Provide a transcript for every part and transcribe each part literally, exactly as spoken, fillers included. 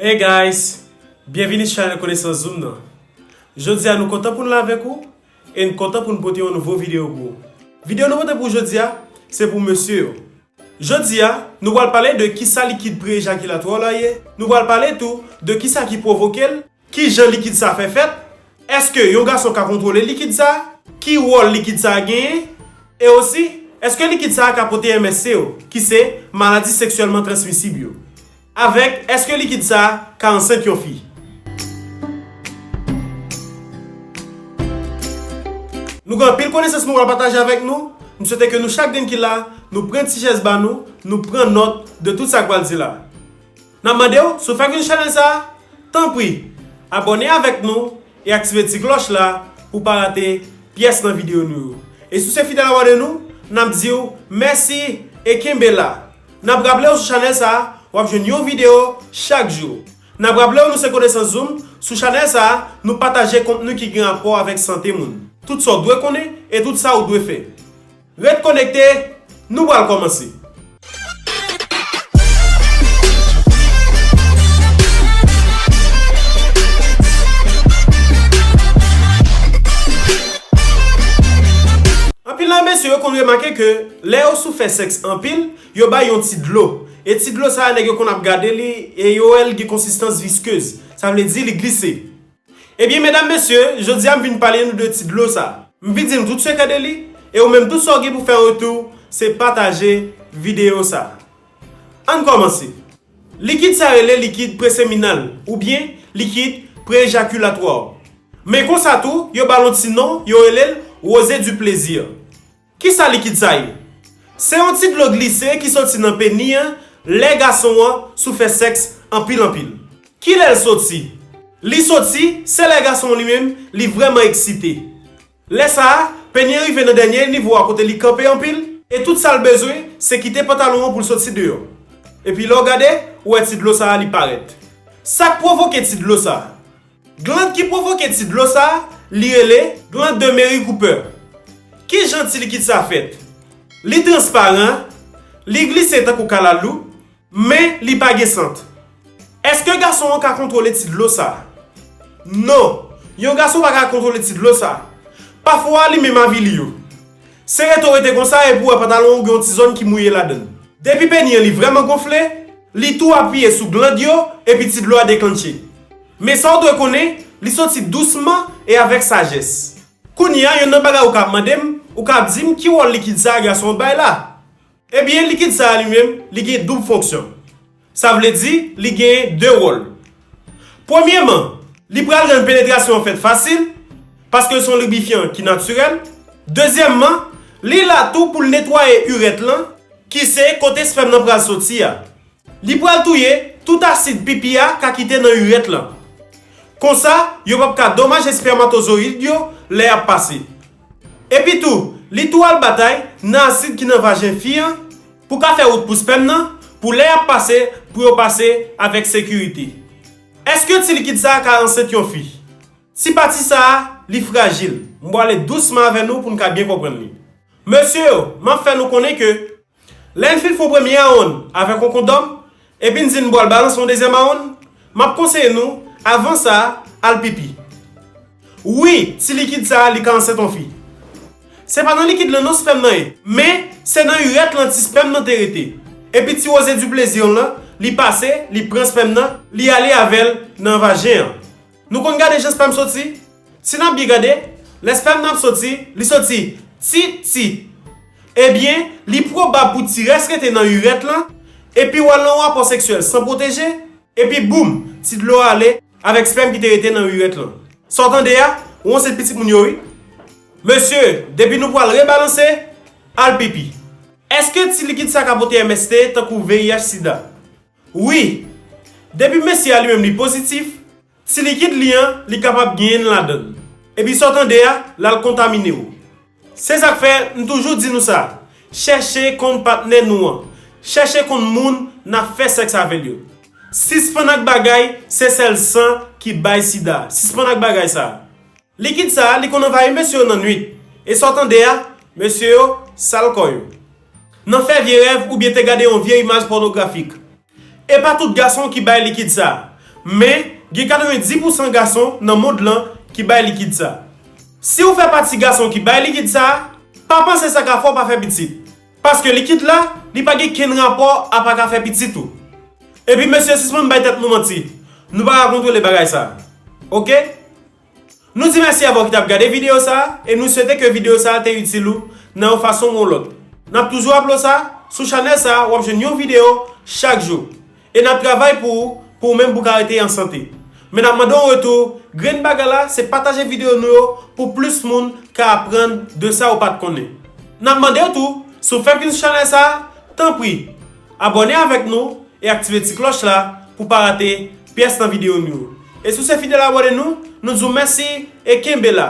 Hey guys, byenvini sou chanèl Konesans Zoom nan. Jodi a nou kontan pou n la avèk ou e n kontan pou n pote yon nouvo videyo pou ou. Videyo nou pote pou ou jodi a, se pou mesye yo. Jodi a, nou pral pale de kisa likid pre-ejakilatwa la ye, nou pral pale tou de kisa ki pwovoke l, kijan likid sa fè fèt, èske yon gason ka kontwole likid sa, ki wòl likid sa genyen, e osi, èske likid sa ka pote M S T yo, ki se maladi seksyèlman transmisib yo. Avèk èske likid sa ka ansent yon fi. Nou gen anpil konesans nou pral pataje avèk nou. M swete ke nou chak grenn ki la, nou pran ti chèz ba nou, nou pran nòt de tout sa k pral di la. N ap mande w, si w fèk vin sou chanèl sa, tanpri, abòne avèk nou e aktive ti klòch la pou w pa rate pyès nan videyo nou yo. E si w se fidèl abòne nou, n ap di w mèsi e kenbe la. N ap raple w sou chanèl sa, w ap jwenn yon videyo chak jou. N ap raple w nou se Konesans Zoom, sou chanèl sa, nou pataje kontni ki gen rapò avèk sante moun. Tout sa w dwe konnen e tout sa w dwe fè. Ret konekte, nou pral kòmanse. Anpil nan mesye yo konn remake ke lè yo sou fè sèks anpil, yo bay yon ti dlo. E ti dlo sa a, nèg yo konn ap gade li e yo wè l gen konsistans viskez. Sa vle di li glise. Ebyen, medam, mesye, jodi a m vin pale nou de ti dlo sa. M vin di nou tout sekrè de li, e ou menm tout sa w gen pou fè an retou, se pataje videyo sa. Ann kòmanse. Likid sa rele likid preseminal, oubyen likid pre-ejakilatwa. Men konsa tou, yo ba l yon ti non, yo rele l rosée du plaisir. Kisa likid sa ye? Se yon ti dlo glise ki soti nan peni an lè gason an sou fè sèks anpil anpil. Kilè l soti? Li soti, se lè gason an li menm, li vrèman eksite. Lè sa a, peni an rive nan dènye nivo a kote li kanpe anpil, e tout sa l bezwen, se kite pantalon an pou l soti deyò. Epi lè w gade, ou wè ti dlo sa a li parèt. Sa k pwovoke ti dlo sa a? Gland ki pwovoke ti dlo sa a, li rele gland de Mary Cooper. Kijan ti likid sa fèt? Li transparan, li glise tankou kalalou, men li pa gen sant. Èske gason an ka kontwole ti dlo sa a? Non, yon gason pa ka kontwole ti dlo sa a. Pafwa, li menm avili yo. Se rete w rete konsa epi w wè pantalon ou gen yon ti zòn ki mouye ladan l. Depi peni an li vrèman gonfle, li tou apiye sou gland yo epi ti dlo a deklannche. Men sa w dwe konnen, li soti dousman e avèk sajès. Kounye a, youn nan bagay ou ka ap mande m, ou ka ap di m ki wòl likid sa a gason an bay la? Ebyen, likid sa a li menm, li gen doub fonksyon. Sa vle di, li gen de wòl. Premyèman, li pral rann penetrasyon an fèt fasil, paske l se yon libifyan ki natirèl. Dezyèmman, li la tou pou l netwaye irèt lan, ki se kote spèm nan pral soti a. Li pral touye tout asid pipi a ka kite nan irèt lan. Konsa, yo p ap ka domaje espèmatozoyid yo lè y ap pase. Epi tou, li tou al batay nan asid ki nan vajen fi an pou ka fè wout pou spèm nan, pou lè y ap pase, pou yo pase avèk sekirite. Èske ti likid sa a ka ansent yon fi? Ti pati sa a, li frajil. M pral ale dousman avè nou pou n ka byen konprann li. Mesye yo, m ap fè nou konnen ke lè n fin fè yon premye awonn avèk yon kondòm, epi n di n pral balanse yon dezyèm awonn, m ap konseye nou, avan sa, al pipi. Wi, ti likid sa a, li ka ansent yon fi. Se pa nan likid lan non spèm nan ye, men se nan irèt lan ti spèm nan te rete. Epi ti rosée du plaisir lan, li pase, li pran spèm nan, li ale avè l nan vajen an. Nou konn gade jan spèm soti? Si n ap byen gade, lè spèm nan ap soti, li soti ti ti. Ebyen, li pwobab pou ti rès rete nan irèt lan, epi w al nan yon rapò seksyèl san pwoteje, epi boum, ti dlo a ale avèk spèm ki te rete nan irèt lan. Sa w tande a, ou ansent pitit moun yo wi. Mesye, depi nou pral rebalanse, al pipi. Èske ti likid sa ka pote M S T tankou V I H sida? Wi. Depi mesye a li menm li pozitif, ti likid li an, li kapab genyen l ladan l. Epi sa w tande a, l al kontamine w. Se sa k fè, m toujou di nou sa, chèche konn patnè nou an. Chèche konn moun n ap fè sèks avè l yo. Sispann ak bagay, se sèl san ki bay sida. Sispann ak bagay sa. Likid sa, li konn anvayi mesye yo nan nwit. E sa w tande a, mesye yo sal kò yo. Nan fè vye rèv oubyen te gade yon vye imaj pònografik. E pa tout gason ki bay likid sa. Men, gen katrevenndis pousan gason nan mond lan ki bay likid sa. Si w fè pati gason ki bay likid sa, pa panse sa ka fè w pa fè pitit. Paske likid la, li pa gen kenn rapò a pa ka fè pitit ou. Epi mesye, sispann bay tèt nou manti. Nou pa ka kontwole bagay sa. Oke? Nou di mèsi avè w ki t ap gade videyo sa a, e nou swete ke videyo sa a te itil ou nan yon fason ou yon lòt. N ap toujou raple w sa, sou chanèl sa a, w ap jwenn yon videyo chak jou. E n ap travay pou ou, pou ou menm pou w ka rete an sante. Men n ap mande w retou, grenn bagay la, se pataje videyo nou yo pou plis moun ka aprann de sa ou pa t konnen. N ap mande w tou, si w fèk vin sou chanèl sa a, tanpri, abòne avèk nou e aktive ti klòch la pou w pa rate pyès nan videyo nou yo. E si w se fidèl abòne nou, nou di w mèsi e kenbe la.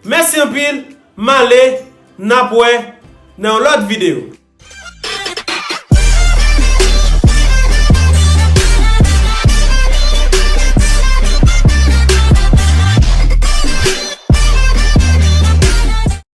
Mèsi anpil, m ale, n ap wè nan yon lòt videyo.